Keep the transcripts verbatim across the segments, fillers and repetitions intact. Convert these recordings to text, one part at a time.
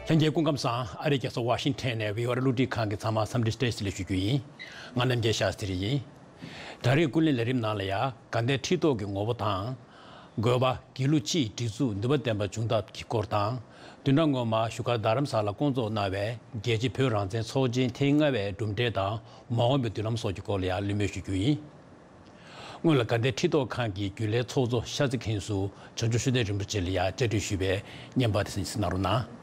ལྷན་རྒྱས་སྐུ་ཁམས་བཟང་། ཨ་རིའི་རྒྱལ་ས་ཝ་ཤིང་ཊོན་ནས་བྷི་ཨོ་ཨེ་གློག་འཕྲིན་ཁང་གི་ཚང་མར་འཚམས་འདྲི་བཀྲ་ཤིས་བདེ་ལེགས་ཞུ་རྒྱུ་ཡིན། ང་རྣམ་རྒྱལ་ཤཱ་སྟྲི་ཡིན། ད་རེས་ཀུན་གླེང་ལས་རིམ་ནང་ལ་ཡང་དགའ་ལྡན་ཁྲི་ཐོག་གི་ངོ་བོ་དང་། དགོས་པ། དགེ་ལུགས་སྤྱིའི་སྒྲིག་འཛུགས་ནུས་པ་ལྡན་པ་བྱུང་ཐབས་ཀྱི་སྐོར་དང་། བདུན་ཕྲག་སྔོན་མ་བཞུགས་སྒར་རྡ་རམ་ས་ལར་བསྐོང་ཚོགས་གནང་བའི་རྒྱལ་སྤྱིའི་བོད་རང་བཙན་ཚོགས་ཆེན་ཐེངས་ལྔ་པའི་གྲུབ་འབྲས་དང་མ་འོངས་པའི་མདུན་ལམ་སོགས་ཀྱི་སྐོར་ལ་ཡང་གླེང་མོལ་ཞུ་རྒྱུ་ཡིན། སྔོན་ལ་དགའ་ལྡན་ཁྲི་ཐོག་ཁང་གི་རྒྱུན་ལས་ཚོགས་གཙོ་ཤར་རྩེ་མཁན་ཟུར་བྱང་ཆུབ་ཤུགས་ལྡན་རིན་པོ་ཆེ་ལ་ཡང་བཅར་འདྲི་ཞུས་པའི་བརྙན་པར་དེ་གཟིགས་གནང་རོགས་གནང་།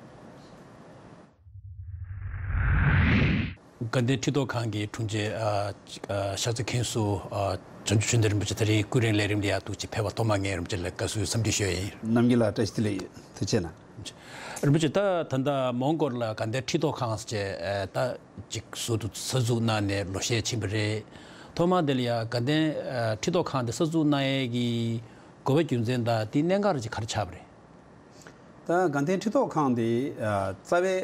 དགའ་ལྡན་ཁྲི་ཐོག་ཁང་གི་དྲུང་ཆེ་ཨ་ཨ་ཤར་རྩེ་མཁན་ཟུར་ཨ་བྱང་ཆུབ་ཤུགས་ལྡན་རིན་པོ་ཆེ་ད་རེས་ཀུན་གླེང་ལས་རིམ་ལ་ཡང་ཐུགས་རྗེ་ཕེབས་པ་ཐོག་མར་ངས་རིན་པོ་ཆེ་ལ་དགའ་བསུའི་འཚམས་འདྲི་ཞུ་ཡ་ཡིན། རྣམ་རྒྱལ་ལགས་བཀྲ་ཤིས་བདེ་ལེགས། ཐུགས་རྗེ་གནང་། རིན་པོ་ཆེ། ད་ད་ལྟ་མོན་གྷོ་ལ་དགའ་ལྡན་ཁྲི་ཐོག་ཁང་ཟེར་བྱས་ཨ་ད་ཅིག་ཟུར་དུ་གསར་འཛུགས་གནང་ནས་ལོ་ཤས་ཕྱིན་པ་རེད། ཐོག་མར་དེ་ལ་ཡང་དགའ་ལྡན་ཨ་ཁྲི་ཐོག་ཁང་དེ་གསར་འཛུགས་གནང་ཡས་ཀྱི་དགོས་པ་རྒྱུ་མཚན་དང་དེའི་གནད་འགག་རེ་ཅིག་ག་རེ་ཆགས་པ་རེད། ད་དགའ་ལྡན་ཁྲི་ཐོག་ཁང་དེ་ཨ་རྩ་བའི་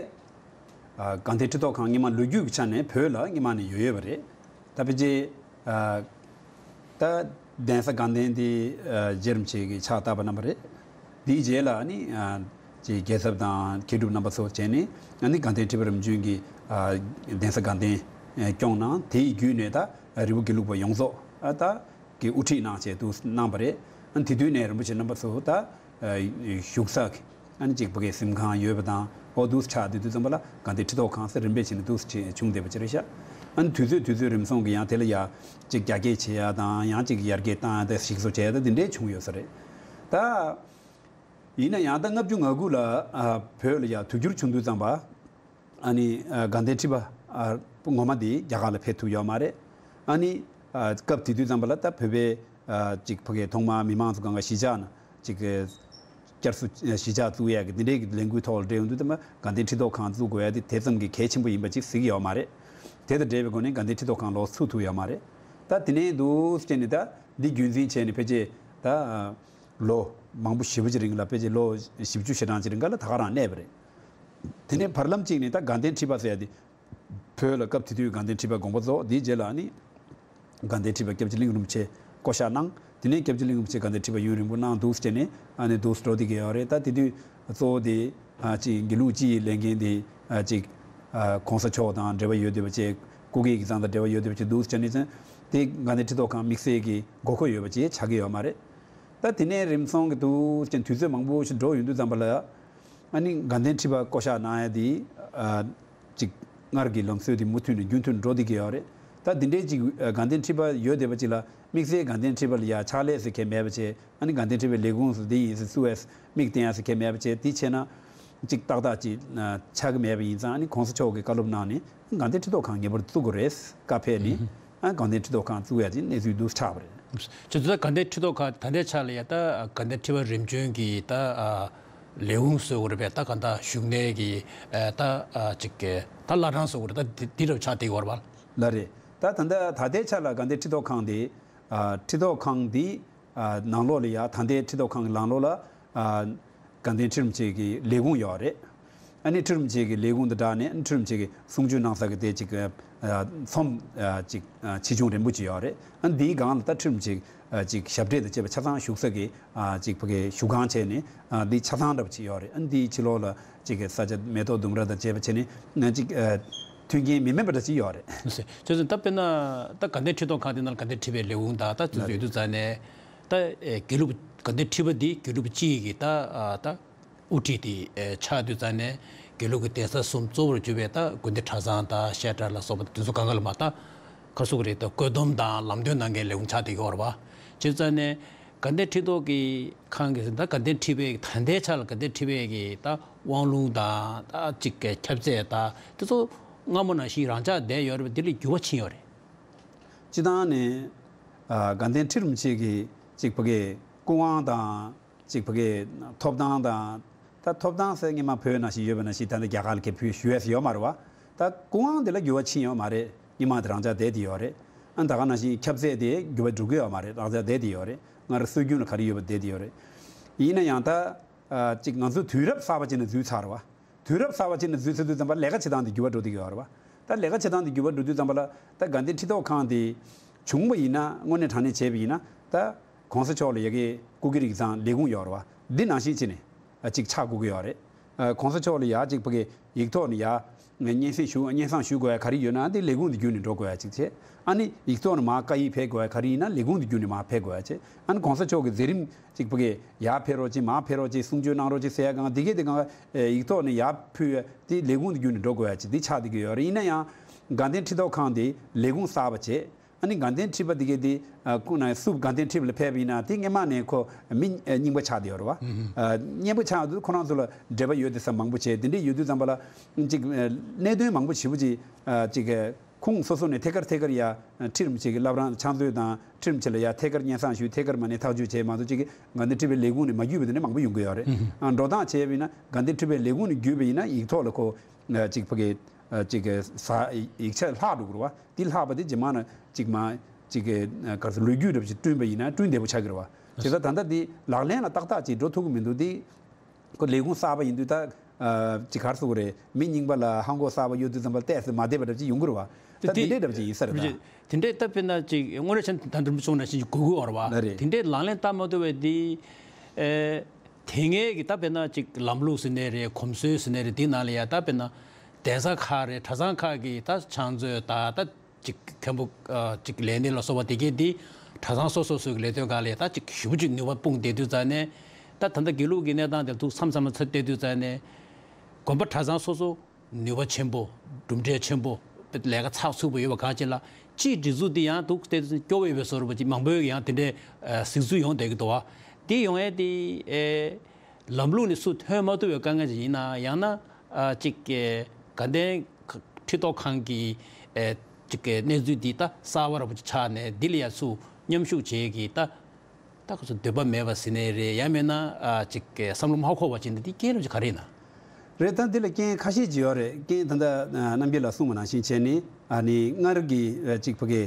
ཨ་དགའ་ལྡན་ཁྲི་ཐོག་ཁང་སྔོན་མ་ལོ་རྒྱུས་ཀྱི་ཆ་ནས་བོད་ལ་སྔོན་མ་ནས་ཡོད་ཡོད་པ་རེད། ད་ཕལ་ཆེར་ཨ་ད་གདན་ས་དགའ་ལྡན་དེ་ཨ་རྗེ་རིན་པོ་ཆེ་གིས་ཕྱག་བཏབ་པ་གནང་བ་རེད། དེའི་རྗེས་ལ་ནི་ཨ་ཅིག་རྒྱལ་ཚབ་དང་མཁས་གྲུབ་རྣམ་པ་ཚོ་བྱས་ནས་ཨ་ནི་དགའ་ལྡན་ཁྲི་པ་རིམ་བྱོན་གྱིས་ཨ་གདན་ས་དགའ་ལྡན་ཨ་སྐྱོང་གནང་། དེའི་བརྒྱུད་ནས་ད་རི་བོ་དགེ་ལུགས་པ་ཡོངས་རྫོགས་ཨ་ད་གི་དབུ་ཁྲིད་གནང་བྱས་འདུག་གནང་བ་རེད། ཨ་ནི་དེ་དུས་ནས་རིན་པོ་ཆེ་རྣམ་པ་ཚོ་ད་ཨ་བཞུགས་ས་གི་ཨ་ནི་གཅིག་པ་གའི་གཟིམ་ཁང་ཡོད་པ་དང་། ཨོ་འདུག་ཆགས་བསྡད་དུས་ཙམ་པ་ལ་དགའ་ལྡན་ཁྲི་ཐོག་ཁང་ཟེར་རིམ་པས་བྱས་ནས་འདུག་བྱས་བྱུང་བསྡད་པ་ཅིག་རེད་ཤག་ཨ་ནི་དུས་ཚོད་དུས་ཚོད་རིམ་སོང་གི་ཡང་དེ་ལ་ཡ་གཅིག་རྒྱ་སྐྱེད་བྱེད་ཡ་དང་། ཡང་གཅིག་ཡར་རྒྱས་བཏང་ཡ་དང་ཞིག་བཟོ་བྱེད་ཡ་དང་དེ་འདྲས་བྱུང་ཡོད་ས་རེད། ད་ཡིན་ན་ཡང་ད་ལྔ་བཅུ་ང་དགུ་ལ་ཨ་བོད་ལ་ཡ་དུས་འགྱུར་བྱུང་དུས་ཙམ་པ། ཨ་ནི་ཨ་དགའ་ལྡན་ཁྲི་པ་ཨ་ངོ་མ་དེ་རྒྱ་གར་ལ་ཕེབས་ཐུབ་ཡོད་མ་རེད། ཨ་ནི་ཨ་སྐབས་དེ་དུས་ཙམ་པ་ལ་ད་བོད་པའི་ཨ་ཅིག་ཕ་གིའི་ཐོག་མར་མི་མང་ཚོ་སྒང་ག་གཞིས་ཆགས་ན་ཅིག་བསྐྱར་གསོ་གཞིས་ཆགས་བཙུགས་ཡག་གི་འདི་འདྲའི་གི་ལས་འགུལ་ཐོག་ལ་འབྲེལ་ཡོང་དུས་ཙམ་པ་དགའ་ལྡན་ཁྲི་ཐོག་ཁང་བཙུགས་དགོས་ཡ་དེ་དེ་ཙམ་གྱི་གལ་ཆེན་པོ་ཡིན་པ་ཅིག་གཟིགས་ཡོད་མ་རེད། དེ་དང་འབྲེལ་བའི་སྒོ་ནས་དགའ་ལྡན་ཁྲི་ཐོག་ཁང་ལོགས་ཚུགས་ཐུབ་ཡོད་མ་རེད། ད་དེ་ནས་འདུག་སེ་བྱས་ནས་ད་འདི་རྒྱུན་འཛིན་བྱས་ནས་ཕལ་ཆེར་ད་ལོ་མང་པོ་ཞེ་པོ་ཅིག་རིང་ལ་ཕལ་ཆེར་ལོ་བཞི་བཅུ་ཞེ་གྲངས་ཅིག་རིང་ག་ལ་ད་ག་རང་གནས་པ་རེད། དེ་ནས་བར་ལམ་གཅིག་ནས་ད་དགའ་ལྡན་ཁྲི་པ་ཟེར་ཡ་དེ་བོད་ལ་སྐབས་དེ་དུས་དགའ་ལྡན་ཁྲི་པ་དགོངས་པ་རྫོགས། དེའི་རྗེས་ལ་ཨ་ནི་དགའ་ལྡན་ཁྲི་པ་སྐྱབས་རྗེ་གླིང་རིན་པོ་ཆེ་བསྐོ་བཞག་གནང་། དེ་ནས་སྐྱབས་རྗེ་གླིང་རིན་པོ་ཆེ་དགའ་ལྡན་ཁྲི་པ་ཡུན་རིང་པོ་གནང་འདུག་སེ་བྱས་ནས་ཨ་ནི་འདུག་སེ་འགྲོ་བསྡད་ཀྱི་ཡོད་རེད། ད་དེ་དུས་གཙོ་བོ་དེ་ཨ་ཅིག་དགེ་ལུགས་སྤྱི་ཡི་ལས་འགན་དེ་ཨ་ཅིག་ཨ་གོང་ས་མཆོག་དང་འབྲེལ་བ་ཡོད་བསྡད་པ་བཅས། སྐུ་སྒེར་གྱི་གཙང་དང་འབྲེལ་བ་ཡོད་བསྡད་པ་བཅས་འདུག་སེ་བྱས་ནས་དེ་དགའ་ལྡན་ཁྲི་ཐོག་ཁང་དམིགས་བསལ་གྱི་དགོས་མཁོ་ཡོད་པ་ཅིག་ཆགས་ཀྱི་ཡོད་མ་རེད། ད་དེ་ནས་རིམ་སོང་གི་འདུག་སེ་བྱས་ནས་དུས་ཚོད་མང་པོ་ཞིག་འགྲོ་ཡོང་དུས་ཙམ་པ་ལ་ཨ་ནི་དགའ་ལྡན་ཁྲི་པ་བསྐོ་བཞག་གནང་ཡ་དེ་ཨ་ཅིག་སྔར་གྱི་ལམ་སྲོལ་དེ་མུ་མཐུད་ནས་རྒྱུན་མཐུད་འགྲོ་བསྡད་ཀྱི་ཡོད་རེད། ད་འདི་འདྲའི་ཅིག་ཨ་དགའ་ལྡན་ཁྲི་པ་ཡོད་བསྡད་པ་ཅིག་ལ་དམིགས་བསལ་དགའ་ལྡན་ཁྲི་པ་ལ་ཡ་ཕྱག་ལས་ཟེར་མཁན་མེད་པ་བྱས། ཨ་ནི་དགའ་ལྡན་ཁྲི་པའི་ལས་ཁུངས་སུ་འདི་ཡིན་ཟེར་བཙུགས་པའི་མིག་བསྟན་ཡ་ཟེར་མཁན་མེད་པ་བྱས། དེ་བྱས་ན་ཅིག་ཏག་ཏག་ཅིག་ཆགས་ཀྱི་མེད་པ་ཡིན་ཙང་། ཨ་ནི་གོང་ས་མཆོག་གིས་བཀའ་སློབ་གནང་ནས་དགའ་ལྡན་ཁྲི་ཐོག་ཁང་ངེས་པར་བཙུགས་དགོས་རེད་བཀའ་ཕེབས་ནས། ཨ་དགའ་ལྡན་ཁྲི་ཐོག་ཁང་བཙུགས་ཡ་དེ་གནས་ཚུལ་འདུག་ཆགས་པ་རེད། ཁྱེད་ཚོ་ད་དགའ་ལྡན་ཁྲི་ཐོག་ཁང་ད་ལྟའི་ཆ་ལ་ཡ་ད་དགའ་ལྡན་ཁྲི་པ་རིམ་བྱོན་གྱི་ད་ལས་ཁུངས་བཟོ་དགོས་རེད་པས། ད་ག་ད་བཞུགས་གནས་ཀྱི་ད་ཅིག་ད་བླ་བྲང་བཟོ་དགོས་རེད། ད་འདི་འདྲ་ཆགས་བསྡད་ཡོད་རེད་པ། ལགས་རེད། ད་ད་ལྟ་ད་ལྟའི་ཆ་ལ་དགའ་ལྡན་ཁྲི་ཐོག་ཁང་དེ་ཁྲི་ཐོག་ཁང་འདི་ཨ་ནང་ལོགས་ལ་ཡ། ད་ལྟའི་ཁྲི་ཐོག་ཁང་གི་ནང་ལོགས་ལ་ཨ་དགའ་ལྡན་ཁྲི་རིན་པོ་ཆེ་གི་ལས་ཁུངས་ཡོད་རེད། ཨ་ནི་ཁྲི་རིན་པོ་ཆེ་གི་ལས་ཁུངས་དང་སྦྲགས་ནས་ཁྲི་རིན་པོ་ཆེ་གི་གསུང་ཆོས་གནང་ས་གི་དེ་ཅིག་ཨ་ཚོམས་ཨ་ཅིག་ཨ་ཆེ་ཆུང་རིན་པོ་ཆེ་ཡོད་རེད། ཨ་འདིའི་སྒང་ལ་ད་ཁྲི་རིན་པོ་ཆེ་ཨ་ཅིག་ཞབས་གྲས་དང་བཅས་པ་ཆ་ཚང་བཞུགས་ས་གི་ཨ་ཅིག་ཕ་གི་བཞུགས་ཁང་བྱས་ནས་ཨ་འདི་ཆ་ཚང་འདྲ་པོ་ཅིག་ཡོད་རེད། ཨ་འདིའི་ཕྱི་ལོགས་ལ་ཅིག་གི་ས་ཆ་མེ་ཏོག་ལྡུམ་ར་དང་བཅས་པ་བྱས་ནས་ཨ་ཅིག་ཨ་མཐུན་རྐྱེན་མི་དམན་པ་འདྲ་ཅིག་ཡོད་རེད། ཅེས་ཟེར་ད་དཔེར་ན་ད་དགའ་ལྡན་ཁྲི་ཐོག་ཁང་དེ་ནང་ལ་དགའ་ལྡན་ཁྲི་པའི་ལས་ཁུངས་དང་ད་ཚོ་ཚོ་ཡོད་དུས་ཙང་ནས། ད་ཨེ་དགེ་ལུགས་དགའ་ལྡན་ཁྲི་པ་འདི་དགེ་ལུགས་པ་སྤྱི་ཡི་གི་ད་ཨ་ད་དབུ་ཁྲིད་དེ་ཨེ་ཆགས་དུས་ཙང་ནས་དགེ་ལུགས་ཀྱི་གདན་ས་གསུམ་གཙོ་བོར་གྱུར་པའི་ད་དགོན་སྡེ་གྲྭ་ཚང་དང་བཤད་གྲྭ་ལ་སོགས་པ་དེ་ཚོ་སྒང་ག་ལ་མ་ད་ག་ཟེར་དགོས་རེད། ད་བཀོད་འདོམས་དང་ལམ་སྟོན་གནང་མཁན་ལས་ཁུངས་ཆགས་བསྡད་ཡོད་རེད་པ། བྱས་ཙང་ནས་དགའ་ལྡན་ཁྲི་ཐོག་གི་ཁང་གི་ད་དགའ་ལྡན་ཁྲི་པའི་ད་ལྟའི་ཆ་ལ་དགའ་ལྡན་ཁྲི་པའི་གི་ད་དབང་ལུང་དང་ད་ཅིག་གི་ཁྱབ་ཚད་དང་དེ་ཚོ་སྔ་མོ་ནང་བཞིན་རང་འཇགས་བསྡད་ཡོད་རེད་པ། དེ་ལ་འགྱུར་བ་ཕྱིན་ཡོད་རེད། སྤྱིར་བཏང་ནས་ཨ་དགའ་ལྡན་ཁྲི་རིན་པོ་ཆེ་གི་ཅིག་ཕ་གི་སྐུ་དབང་དང་། ཅིག་ཕ་གི་ཐོབ་ཐང་དང་། ད་ཐོབ་ཐང་ཟེར་སྔོན་མ་བོད་ནང་བཞིན་ཡོད་པ་ནང་བཞིན་ད་ལྟ་རྒྱ་གར་ལ་ཁེ་ཕུལ་ཞུ་ཡས་ཡོད་མ་རེད་པ། ད་སྐུ་དབང་དེ་ལ་འགྱུར་བ་ཕྱིན་ཡོད་མ་རེད། སྔོན་མ་དེ་རང་འཇགས་བསྡད་དེ་ཡོད་རེད། ཨ་ད་ག་ནང་བཞིན་ཁྱབ་ཚད་དེ་འགྱུར་བ་འགྲོ་གི་ཡོད་མ་རེད། རང་འཇགས་བསྡད་དེ་ཡོད་རེད། སྔར་སྲོལ་རྒྱུན་ལ་ག་རེ་ཡོད་པ་བསྡད་དེ་ཡོད་རེད། ཡིན་ན་ཡང་ད་ཨ་ཅིག་ང་ཚོ་དུས་རབས་གསར་པ་ཅིག་ནང་འཛུལ་ཚར་བ། དུས་རབས་གསར་པ་ཅིག་ནང་འཛུལ་ཚར་དུས་ཙམ་པ་ལས་ཀ་བྱེད་སྟངས་དེ་འགྱུར་བ་འགྲོ་བསྡད་ཀྱི་ཡོད་རེད་པ། ད་ལས་ཀ་བྱེད་སྟངས་དེ་འགྱུར་བ་འགྲོ་དུས་ཙམ་པ་ལ་ད་དགའ་ལྡན་ཁྲི་ཐོག་ཁང་དེ་བྱུང་བ་ཡིན་ན། དངོས་གནས་དྲང་གནས་བྱས་པ་ཡིན་ན། ད་གོང་ས་མཆོག་ལ་ཡ་གི་སྐུ་སྒེར་ཡིག་ཚང་ལས་ཁུངས་ཡོད་རེད་པ། འདི་ནང་བཞིན་བྱས་ནས་ཨ་ཅིག་ཆགས་དགོས་ཀྱི་ཡོད་རེད། ཨ་གོང་ས་མཆོག་ལ་ཡ་གཅིག་ཕ་གི་ཡིག་ཐོག་ནས་ཡ་སྙན་སེང་ཞུ་སྙན་སེང་ཞུ་དགོས་ཡ་ག་རེ་ཡོད་ན་དེ་ལས་ཁུངས་དེ་བརྒྱུད་ནས་འགྲོ་དགོས་ཡ་གཅིག་བྱས། ཨ་ནི་ཡིག་ཐོག་ནས་མར་བཀའ་ཡིག་ཕེབས་དགོས་ཡ་ག་རེ་ཡིན་ན་ལས་ཁུངས་དེ་བརྒྱུད་ནས་མར་ཕེབས་དགོས་ཡ་བྱས། ཨ་ནི་གོང་ས་མཆོག་གི་མཛད་རིམ་གཅིག་ཕ་གི་ཡར་ཕེབས་རོགས་གྱིས་མར་ཕེབས་རོགས་གྱིས་གསུང་ཆོས་གནང་རོགས་གྱིས་ཟེར་ཡ་གང་དེ་གས་དེ་གང་ཡིག་ཐོག་ནས་ཡར་ཕུལ་ཡ་དེ་ལས་ཁུངས་དེ་བརྒྱུད་ནས་འགྲོ་དགོས་ཡ་གཅིག་དེ་ཆགས་བསྡད་ཀྱི་ཡོད་རེད། ཡིན་ན་ཡང་དགའ་ལྡན་ཁྲི་ཐོག་ཁང་དེ་ལས་ཁུངས་གསར་པ་བྱས། ཨ་ནི་དགའ་ལྡན་ཁྲི་པ་དེ་གས་དེ་ཨ་ཁོང་ན་སུ་དགའ་ལྡན་ཁྲི་པ་ལ་ཕེབས་པ་ཡིན་ན་དེ་སྔས་མ་ནས་ཁོ་མི་རྙིང་པ་ཆགས་བསྡད་ཡོད་རེད་བ། ཨ་རྙིང་པ་ཆགས་དུས་ཁོ་རང་ཚོ་ལ་འབྲེལ་བ་ཡོད་དེ་ས་མང་པོ་བྱས། དེ་འདྲས་ཡོད་དུས་ཙམ་པ་ལ་ཅིག་གནད་དོན་མང་པོ་ཞེ་པོ་ཅིག་ཨ་ཅིག་ཁོང་སོ་སོ་ནས་ཐད་ཀར་ཐད་ཀར་ཡ་ཁྲི་རིན་པོ་ཆེ་གི་བླ་བྲང་ཕྱག་མཛོད་དང་ཁྲི་རིན་པོ་ཆེ་ལ་ཡ་ཐད་ཀར་སྙན་སེང་ཞུས་ཐད་ཀར་མ་ནས་ཐག་གཅོད་བྱས་མ་གཏོགས་ཅིག་དགའ་ལྡན་ཁྲི་པའི་ལས་ཁུངས་ནས་མ་བརྒྱུད་པ་དེ་འདྲས་མང་པོ་ཡོང་གི་ཡོད་རེད། ཨ་འགྲོ་སྟངས་བྱས་པ་ཡིན་ན་དགའ་ལྡན་ཁྲི་པའི་ལས་ཁུངས་ནས་བརྒྱུད་པ་ཡིན་ན་ཡིག་ཐོག་ལ་ཁོ་ཅིག་ཕ་གི་ཅིག་ས་ཡིག་ཆ་ལྷག་འགྲོ་གི་རེད་བ། དེ་ལྷག་པ་དེ་རྗེས་མ་ན་ཅིག་མ་ཅིག་གི་ག་རེ་ཟེར་ལོ་རྒྱུས་འདྲ་པོ་ཅིག་བསྐྲུན་པ་ཡིན་ན་བསྐྲུན་བདེ་པོ་ཆགས་ཀྱི་རེད་བ། བྱས་ཙང་ད་ལྟ་དེ་ལག་ལེན་ལ་ཏག་ཏག་ཅིག་འགྲོ་ཐུབ་ཀྱི་མི་འདུག་དེ་ཁོ་ལས་ཁུངས་གསར་པ་ཡིན་དུས་ད་ཅིག་ག་རེ་ཟེར་དགོས་རེད། མི་རྙིང་པ་ལ་ཧ་གོ་གསར་པ་ཡོད་དུས་ཙམ་པ་ཏོག་ཙམ་མ་བདེ་བ་འདྲ་པོ་ཅིག་ཡོང་གི་རེད་བ། ད་དེ་འདྲས་འདྲ་པོ་ཅིག་ཡིན་ས་རེད་ད། དེ་འདྲས་ད་དཔེར་ན་ཅིག་དངོས་གནས་བྱས་ན་ད་འགྲུལ་པ་ཚོ་ནང་བཞིན་ཅིག་དགོས་ཀྱི་ཡོད་རེད་བ། ལ་རེད། དེ་འདྲས་ལག་ལེན་བསྟར་མ་ཐུབ་པའི་དེ་ཨེ། དེ་སྔའི་གི་ད་དཔེར་ན་ཅིག་ལམ་ལུགས་ཟེར་ནའི་རེད། གོམས་སྲོལ་ཟེར་ནའི་རེད། དེ་ནང་ལ་ཡ་ད་དཔེར་ན་གདན་ས་ཁག་རེད། གྲྭ་ཚང་ཁག་གི་ད་ཕྱག་མཛོད་ད་ད་ཅིག་མཁན་པོ་ཨ་ཅིག་ལས་སྣེ་ལ་སོགས་པ་དེ་གས་དེ་གྲྭ་ཚང་སོ་སོ་སོའི་གི་ལས་དོན་སྒང་ལ་ཡ་ད་ཅིག་ཞེ་པོ་ཅིག་ནུས་པ་སྤུངས་བསྡད་དུས་ཙང་ནས་ད་ད་ལྟ་དགེ་ལུགས་ཀྱི་གནས་སྟངས་དེ་ཐུགས་མཚམས་མཚམས་ལ་ཚོད་བལྟས་དུས་ཙང་ནས་དགོན་པ་གྲྭ་ཚང་སོ་སོ་ནུས་པ་ཆེན་པོ། གྲུབ་འབྲས་ཆེན་པོ། ལས་ཀ་ཚགས་ཚུད་པོ་ཡོད་པ་གང་ཅི་ལ་སྤྱིའི་སྒྲིག་འཛུགས་འདི་ཡང་འདུག་སྟེ་སྐྱོ་བོ་ཡོད་པའི་བཟོ་འདྲ་པོ་ཅིག་མང་པོས་ཡང་དེ་འདྲའི་ཨ་གཟིགས་ཚུལ་ཡོང་བསྡད་ཀྱི་འདུག་བ། དེ་ཡོང་ཡས་དེ་ཨེ་ལམ་ལུགས་ནས་སུ་ཐོན་མ་ཐུབ་པའི་དཀའ་ངལ་ཅིག་ཡིན་ན་ཡང་ན་ཨ་ཅིག་ཨེ་དགའ་ལྡན་ཁྲི་ཐོག་ཁང་གི་ཨེ་ཅིག་གི་གནས་ཚུལ་འདི་ད་གསར་པ་འདྲ་པོ་ཅིག་ཆགས་ནས་འདི་ལ་ཡ་སུ་མཉམ་ཞུགས་བྱེད་ཀྱི་ད། ད་ཁོ་ཚོ་འདོད་པ་མེད་པ་ཟེར་ནའི་རེད། ཡང་མིན་ན་ཨ་ཅིག་གི་བསམ་བློ་མ་འཁོར་བ་ཅིག་འདི་འདི་རྐྱེན་རབ་ཅིག་ག་རེ་ཡིན་ན། རེད། ད་འདི་ལ་རྐྱེན་ཁ་ཤས་ཅིག་ཡོད་རེད། རྐྱེན་ད་ལྟ་ཨ་རྣམ་རྒྱལ་ལགས་གསུངས་པ་ནང་བཞིན་བྱས་ནས་ཨ་ནི་སྔར་གྱི་ཨ་ཅིག་ཕ་གི་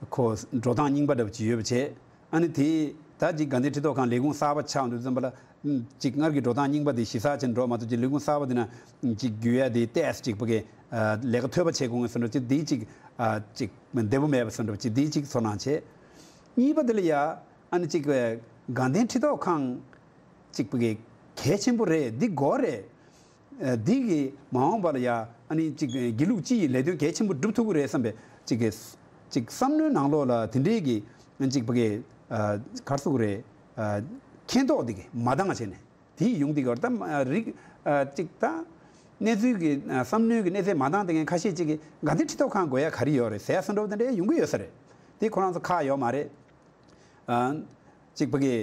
ཁོ་འགྲོ་སྟངས་རྙིང་པ་འདྲ་པོ་ཅིག་ཡོད་པ་བྱས། ཨ་ནི་དེ་ད་ཅིག་དགའ་ལྡན་ཁྲི་ཐོག་ཁང་ལས་ཁུངས་གསར་པ་ཆགས་འདུག་ཙམ་པ་ལ་ཅིག་སྔར་གྱི་འགྲོ་སྟངས་རྙིང་པ་དེ་གཞི་རྩ་ཆེན་འགྲོ་མ་ཐུབ་ཅིག་ལས་ཁུངས་གསར་པ་དེ་ན་ཅིག་བརྒྱུད་ཡ་དེ་ཏོག་ཙམ་ཅིག་ཕ་གི་ཨ་ལས་ཀ་ཐོལ་པ་བྱེད་དགོས་ངེས་བཟོ་འདྲ་ཅིག་དེ་ཅིག་ཨ་ཅིག་བདེ་པོ་མེད་པ་བཟོ་འདྲ་ཅིག་དེ་ཅིག་ཚོར་སྣང་བྱས། གཉིས་པ་དེ་ལ་ཡ་ཨ་ནི་ཅིག་དགའ་ལྡན་ཁྲི་ཐོག་ཁང་ཅིག་ཕ་གི་གལ་ཆེན་པོ་རེད། འདི་དགོས་རེད། ཨ་འདི་གི་མ་འོངས་པ་ལ་ཡ་ཨ་ནི་ཅིག་དགེ་ལུགས་སྤྱི་ཡི་ལས་དོན་གལ་ཆེན་པོ་སྒྲུབ་ཐུབ་ཀྱི་རེད་བསམ་པའི་ཅིག་གི་ཅིག་བསམ་བློའི་ནང་ལོགས་ལ་དེ་འདྲའི་གི་ཅིག་ཕ་གི་ཨ་ག་རེ་ཟེར་དགོས་རེད། ཨ་མཁྱེན་རྟོགས་འདི་གི་མ་འདང་བྱས་ནས་དེ་ཡོང་འདི་གི་ད་རིག་ཨ་ཅིག་ད་གནས་ཚུལ་གི་ཨ་བསམ་བློའི་གི་གནས་ཚད་མ་འདང་དེ་ངས་ཁ་ཤས་ཅིག་གི་དགའ་ལྡན་ཁྲི་ཐོག་ཁང་དགོས་ཡ་ག་རེ་ཡོད་རེད་ཟེར་ཡ་བཟོ་འདྲ་པོ་དེ་འདྲ་ཡོང་གི་ཡོད་ས་རེད། དེ་ཁོ་རང་ཚོ་ཁག་ཡོད་མ་རེད། ཨ་གཅིག་ཕ་གི་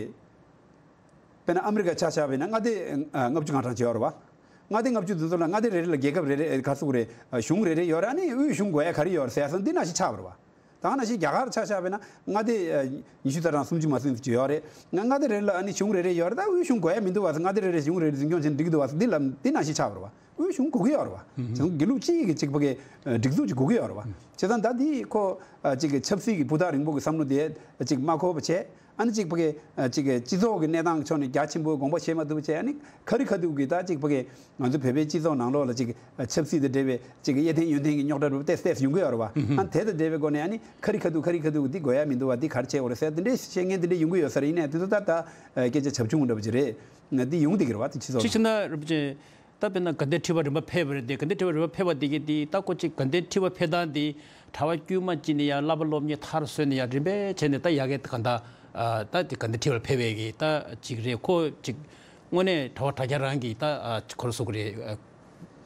དཔེར་ན་ཨ་མི་རི་ཀ་ཆ་བཞག་པ་ཡིན་ན་མངའ་སྡེ་ཨ་ལྔ་བཅུ་ང་གྲངས་ཅིག་ཡོད་རེད་བ། མངའ་སྡེ་ལྔ་བཅུ་དེ་ཚོ་ལ་མངའ་སྡེ་རེ་རེ་ལ་རྒྱལ་ཁབ་རེ་རེ་ག་རེ་ཟེར་དགོས་རེད། ཨ་གཞུང་རེ་རེ་ཡོད་རེད། ཨ་ནི་དབུས་གཞུང་དགོས་ཡ་ག་རེ་ཡོད་རེད་ཟེར་ཡ་སོགས་འདི་ནང་བཞིན་ཆགས་པ་རེད་བ། ད་ནང་བཞིན་རྒྱ་གར་ཆ་བཞག་པ་ཡིན་ན་མངའ་སྡེ་ཨ་ཉི་ཤུ་རྩ་གྲངས་སུམ་ཅུ་མ་ཟིན་ཅིག་ཡོད་རེད། མངའ་སྡེ་རེ་རེ་ལ་ཨ་ནི་གཞུང་རེ་རེ་ཡོད་རེད། ད་དབུས་གཞུང་དགོས་ཡ་མི་འདུག་བ་ཟེར། མངའ་སྡེ་རེ་རེ་གཞུང་རེ་རེ་འཛིན་སྐྱོང་བྱས་ན་འགྲིག་གི་འདུག་བ་ཟེར། འདི་ལ་འདི་ནང་བཞིན་ཆགས་པ་རེད་བ། དབུས་གཞུང་དགོས་ཀྱི་ཡོད་རེད་བ། བྱས་ཙང་དགེ་ལུགས་སྤྱི་ཡི་གི་གཅིག་ཕ་གི་སྒྲིག་འཛུགས་ཅིག་དགོས་ཀྱི་ཡོད་རེད་བ། བྱས་ཙང་ད་འདི་ཁོ་ཨ་གཅིག་གི་ཆབ་སྲིད་ཀྱི་ཕུ་ཐག་རིང་པོ་གི་བསམ་བློ་དེ་གཅིག་མ་འཁོར་བ་བྱས། ཨ་ནི་གཅིག་ཕ་གི་ཨ་གཅིག་གི་སྤྱི་ཚོགས་ཀྱི་གནས་སྟངས་ཀྱི་ཕྱོགས་ནས་རྒྱ་ཆེན་པོའི་དགོངས་པ་བཞེས་མ་ཐུབ་པ་བྱས། ཨ་ནི་ཁ་རི་ཁ་ཐུག་གི་ད་གཅིག་ཕ་གི་ང་ཚོ་བོད་པའི་སྤྱི་ཚོགས་ནང་ལོགས་ལ་གཅིག་ཆབ་སྲིད་དང་འབྲེལ་བའི་གཅིག་གཡས་འཐེན་གཡོན་འཐེན་གྱི་རྙོག་དྲ་རུ་ཏེས་ཏེས་ཡོང་གི་ཡོད་རེད་བ། ཨ་ནི་དེ་དང་འབྲེལ་བའི་སྒོ་ནས་ཨ་ནི་ཁ་རི་ཁ་ཐུག་ཁ་རི་ཁ་ཐུག་འདི་དགོས་ཡ་མི་འདུག་བ། འདི་ག་རེ་བྱེད་དགོས་རེད་ཟེར་དེ་འདྲའི་བཤད་མཁན་དེ་འདྲ་ཡོང་གི་ཡོད་ས་རེད། ཡིན་ནའི་དེ་ཚོ་ད་ད་སྐད་ཆ་བྱབ་ཆུང་འདྲ་པོ་ཅིག་རེད། འདི་ཡོང་བསྡད་ཀྱི་རེད་བ། དེ་སྤྱི་ཚོགས་ཅིག་ལ། བྱས་ན་རིན་པོ་ཆེ། ད་དཔེར་ན་དགའ་ལྡན་ཁྲི་པ་རིམ་པ་ཕེབས་པ་རེད་དེ། དགའ་ལྡན་ཁྲི་པ་རིམ་པ་ཕེབས་པ་དེ་གི་དེ་ད་ཁོ་ཅིག་དགའ་ལྡན་ཁྲི་པ་ཕེབས་སྟངས་དེ་གྲྭ་པ་དཀྱུས་མ་ཅིག་ནས་ཡར་བསླབ་པ་སློབ་གཉེར་མཐར་སོན་ནས་ཡར་རིམ་པས་བྱས་ནས་ད་ཡར་གི་གང་ལྟར་ཨ་ད་དེ་དགའ་ལྡན་ཁྲི་པར་ཕེབས་པའི་གི་ད་ཅིག་རེད། ཁོ་ཅིག་དངོས་གནས་གྲྭ་པ་དྲ་རྒྱ་རང་གི་ད་ཨ་ཁོ་ར་སོགས་རེད། ཨ་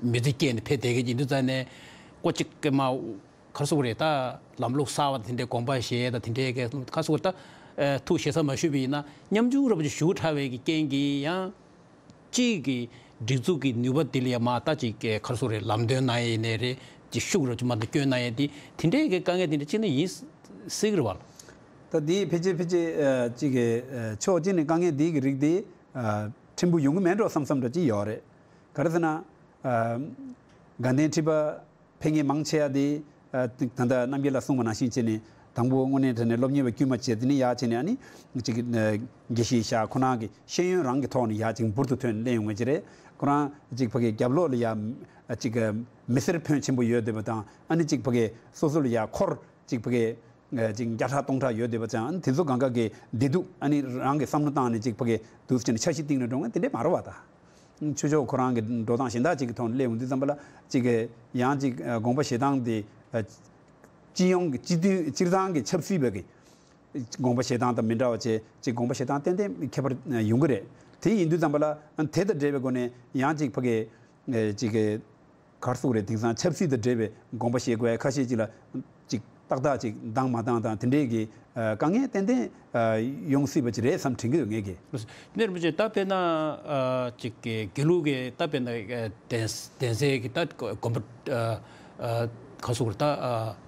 མི་ཚེ་སྐྱེལ་ནས་ཕེབས་བསྡད་གི་ཡིན་དུས་ཙང་ནས་ཁོ་ཅིག་གི་མ་ག་རེ་ཟེར་དགོས་རེད། ད་ལམ་ལུགས་གསར་བ་དེ་འདྲའི་དགོངས་པ་བཞེས་ད་དེ་འདྲའི་གི་ག་རེ་ཟེར་དགོས་རེད། ད་ཨ་ཐུགས་ཞེ་ས་མ་ཞུས་པ་ཡིན་ན་ཉམ་ཆུང་འདྲ་པོ་ཅིག་ཞུགས་དྲགས་པའི་གི་རྐྱེན་གྱིས་ཡང་། སྤྱིའི་གི་སྒྲིག་འཛུགས་ཀྱི་ནུས་པ་དེ་ལ་ཡང་མ་ལྟ་ཅིག་ག་རེ་ཟེར་དགོས་རེད། ལམ་སྟོན་གནང་ཡས་ཡིན་ནའི་རེད། ཅིག་ཤུགས་རབ་ཅིག་མ་ལྟ་སྐྱོན་གནང་ཡས་དེ་དེ་འདྲའི་གི་དཀའ་ངལ་དེ་འདྲ་ཅིག་ནི་ཡིན་སྲིད་ཀྱི་རེད་བ། ད་དེ་ཕལ་ཆེར་ཕལ་ཆེར་ཨ་ཅིག་གི་ཨ་ཕྱོགས་གཅིག་ནས་དཀའ་ངལ་དེ་གི་རིགས་དེ་ཨ་ཕྲན་བུ་ཡོང་གི་མེད་འགྲོ་བསམ་བསམ་འདྲ་ཅིག་ཡོད་རེད། ག་རེ་ཟེར་ན་ཨ་དགའ་ལྡན་ཁྲི་པ་ཕེབས་མཁན་མང་ཆེ་བ་དེ་ཨ་ད་ལྟ་རྣམ་རྒྱལ་ལགས་གསུངས་པ་ནང་བཞིན་བྱས་ནས་དང་པོ་དངོས་གནས་དྲང་གནས་སློབ་གཉེར་བ་དཀྱུས་མ་བྱས། དེ་ནས་ཡར་བྱས་ནས་ཨ་ནི་ཅིག་ཨ་དགེ་བཤེས་ཤག་ཁོ་རང་གི་ཤེས་ཡོན་རང་གི་ཐོག་ནས་ཡར་ཅིག་འབུར་དུ་ཐོན་སླེབས་ཡོང་བ་ཅིག་རེད། ཁོ་རང་ཅིག་ཕ་གི་རྒྱབ་ལོགས་ལ་ཡ་ཅིག་མི་སེར་ཕོན་ཆེན་པོ་ཡོད་བསྡད་པ་དང་། ཨ་ནི་ཅིག་ཕ་གི་སོ་སོ་ལ་ཡ་འཁོར་ཅིག་ཕ་གི་ཅིག་བརྒྱ་ཕྲག་སྟོང་ཕྲག་ཡོད་བསྡད་པ་ཙང་། ཨ་ནི་དེ་ཚོ་གང་ག་གི་བདེ་སྡུག་ཨ་ནི་རང་གི་བསམ་བློ་བཏང་ནས་ཅིག་ཕ་གི་འདུག་སེ་བྱས་ནས་འཆར་གཞི་བཏིང་ནས་འགྲོ་མཁན་དེ་འདྲས་མ་རེད་བ་ད། ཆོས་ཕྱོགས་ཁོ་རང་གི་འགྲོ་སྟངས་གཞན་དག་ཅིག་གི་ཐོག་ནས་སླེབས་ཡོང་དུས་ཙམ་པ་ལ་ཅིག་གི་ཡང་ཅིག་དགོངས་པ་བཞེས་སྟངས་དེ་སྤྱི་ཡོངས་ཀྱི་སྤྱི་འཐུས་སྤྱིར་བཏང་གི་ཆབ་སྲིད་པ་གི་དགོངས་པ་བཞེས་སྟངས་དང་མི་འདྲ་བ་བྱས་ཅིག་དགོངས་པ་བཞེས་སྟངས་ཏན་ཏན་ཁྱད་པར་ཡོང་གི་རེད། དེ་ཡིན་དུས་ཙམ་པ་ལ་དེ་དང་འབྲེལ་བའི་སྒོ་ནས་ཡང་ཅིག་ཕ་གི་ཅིག་གི་ག་རེ་ཟེར་དགོས་རེད། དེང་སང་ཆབ་སྲིད་དང་འབྲེལ་བའི་དགོངས་པ་བཞེས་དགོས་ཁ་ཤས་ཅིག་ལ་ཅིག་ཏག་ཏག་ཅིག་འདང་མ་འདང་དང་དེ་འདྲའི་གི་དཀའ་ངལ་ཏན་ཏན་ཡོང་སྲིད་པ་ཅིག་རེད་བསམ་དྲན་གྱི་འདུག་ངས་གི། དེ་རིན་པོ་ཆེ་ད་དཔེར་ན་ཅིག་གི་དགེ་ལུགས་ཀྱི་ད་དཔེར་ན་གདན་གདན་སའི་གི་ད་དགོན་པ་ག་རེ་ཟེར་དགོས་རེད། ད་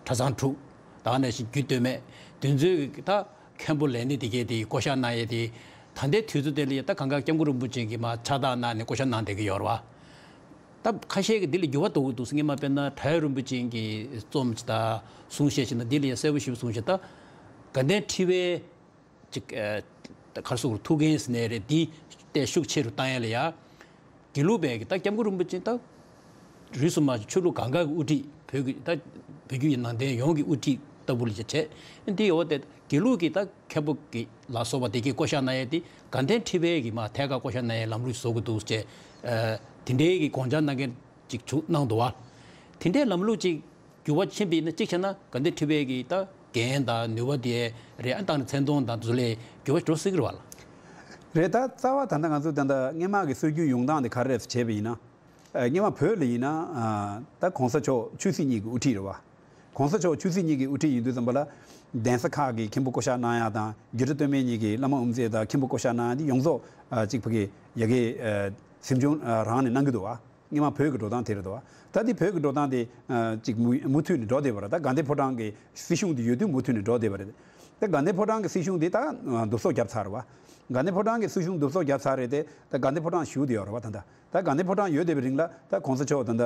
གྲྭ་ཚང་དྲུག་དེ་ནང་བཞིན་རྒྱུད་སྟོད་སྨད་དེ་ཚོའི་གི་ད་མཁན་པོ་ལས་སྣེ་དེ་གས་དེ་བསྐོ་བཞག་གནང་ཡས་དེ་ད་ལྟའི་དུས་ཚོད་དེ་ལ་ཡ་ད་གང་ག་སྐྱབས་མགོན་རིན་པོ་ཆེ་གིས་མར་ཕྱག་རྟགས་གནང་ནས་བསྐོ་བཞག་གནང་བསྡད་ཀྱི་ཡོད་རེད་བ། ད་ཁ་ཤས་ཀྱིས་འདི་ལ་འགྱུར་བ་གཏོང་གི་འདུག་ཟེར། སྔོན་མ་དཔེར་ན་བྲག་གཡབ་རིན་པོ་ཆེ་གི་རྩོམ་ཅིག་དང་གསུང་བཤད་ཅིག་ནང་འདི་ལ་ཡ་གསལ་པོ་ཞེ་པོ་གསུངས་ཤག་ད་དགའ་ལྡན་ཁྲི་པའི་ཅིག་ཨ་ག་རེ་ཟེར་དགོས་རེད། ཐུགས་འགན་ཟེར་ནའི་རེད། འདི་ཏོག་ཙམ་ཤུགས་ཆེ་རུ་བཏང་ཡས་ལ་ཡ་དགེ་ལུགས་པའི་གི་ད་སྐྱབས་མགོན་རིན་པོ་ཆེ་ད་རིས་སུ་མ་ཆད་ཆོས་ལུགས་གང་ག་གི་དབུ་ཁྲིད། བོད་ཀྱི་ད་བོད་བརྒྱུད་ནང་བསྟན་ཡོངས་ཀྱི་དབུ་ཁྲིད་ལྟ་བུ་ལ་བྱས། འདི་ཡོད་དེ་དགེ་ལུགས་ཀྱི་ད་མཁན་པོ་གི་ལ་སོགས་པ་དེ་གས་བསྐོ་བཞག་གནང་ཡས་དེ་དགའ་ལྡན་ཁྲི་པའི་གི་མར་ཐད་ཀར་བསྐོ་བཞག་གནང་ཡས་ལམ་ལུགས་བཟོ་གི་འདུག་ཅེས་ཨ་དེ་འདྲའི་གི་དགོངས་འཆར་གནང་མཁན་ཅིག་བྱུང་གནང་འདུག་བ། དེ་འདྲའི་ལམ་ལུགས་ཅིག་འགྱུར་བ་ཕྱིན་པ་ཡིན་ན། གཅིག་བྱས་ན་དགའ་ལྡན་ཁྲི་པའི་གི་ད་འགན་དང་ནུས་པ་དེ་རེད། ཨ་ནི་ད་ནི་མཚན་མཐོང་དང་དེ་ཚོ་ལ་འགྱུར་བ་འགྲོ་སྲིད་ཀྱི་རེད་བ་ལ། རེད། ད་རྩ་བ་ད་ལྟ་ང་ཚོ་ད་ལྟ་སྔོན་མ་གི་སྲོལ་རྒྱུན་ཡོང་སྟངས་དེ་ག་རེ་རེད་བྱས་པ་ཡིན་ན། ཨ་སྔོན་མ་བོད་ལ་ཡིན་ན་ཨ་ད་གོང་ས་མཆོག་ཆོས་སྲིད་གཉིས་ཀྱི་དབུ་ཁྲིད་རེད་བ། གོང་ས་མཆོག་ཆོས་སྲིད་གཉིས་ཀྱི་དབུ་ཁྲིད་ཡིན་དུས་ཙམ་པ་ལ་གདན་ས་ཁག་གི་མཁན་པོ་བསྐོ་བཞག་གནང་ཡ་དང་། སྒྱུ་འཕྲུལ་སྟོད་སྨད་གཉིས་ཀྱི་བླ་མ་དབུ་མཛད་དང་མཁན་པོ་བསྐོ་བཞག་གནང་ཡ་དེ་ཡོངས་རྫོགས་ཨ་གཅིག་ཕ་གི་ཡ་གི་ཨ་གཟིམ་ཆུང་ཨ་རང་ནས་གནང་གི་འདུག་བ། སྔོན་མ་བོད་ཀྱི་འགྲོ་སྟངས་དེ་རེད་དོ། ད་འདི་བོད་ཀྱི་འགྲོ་སྟངས་དེ་ཨ་ཅིག་མུ་མུ་མཐུད་ནས་འགྲོ་བསྡད་པ་རེད། ད་དགའ་ལྡན་ཕོ་བྲང་གི་སྲིད་གཞུང་དེ་ཡོད་དུས་མུ་མཐུད་ནས་འགྲོ་བསྡད་པ་རེད། ད་དགའ་ལྡན་ཕོ་བྲང་གི་སྲིད་གཞུང་དེ་ད་ཨ་འདུ་སོགས་བརྒྱབ་ཚར་རེད་བ། དགའ་ལྡན་ཕོ་བྲང་གི་སྲིད་གཞུང་འདུ་སོགས་བརྒྱབ་ཚར་རེད་དེ། ད་དགའ་ལྡན་ཕོ་བྲང་བཞུགས་བསྡད་ཡོད་རེད་བ། ད་ལྟ་ད་དགའ་ལྡན་ཕོ་བྲང་ཡོད་བསྡད་པའི་རིང་ལ་ད་གོང་ས་མཆོག་ད་ལྟ་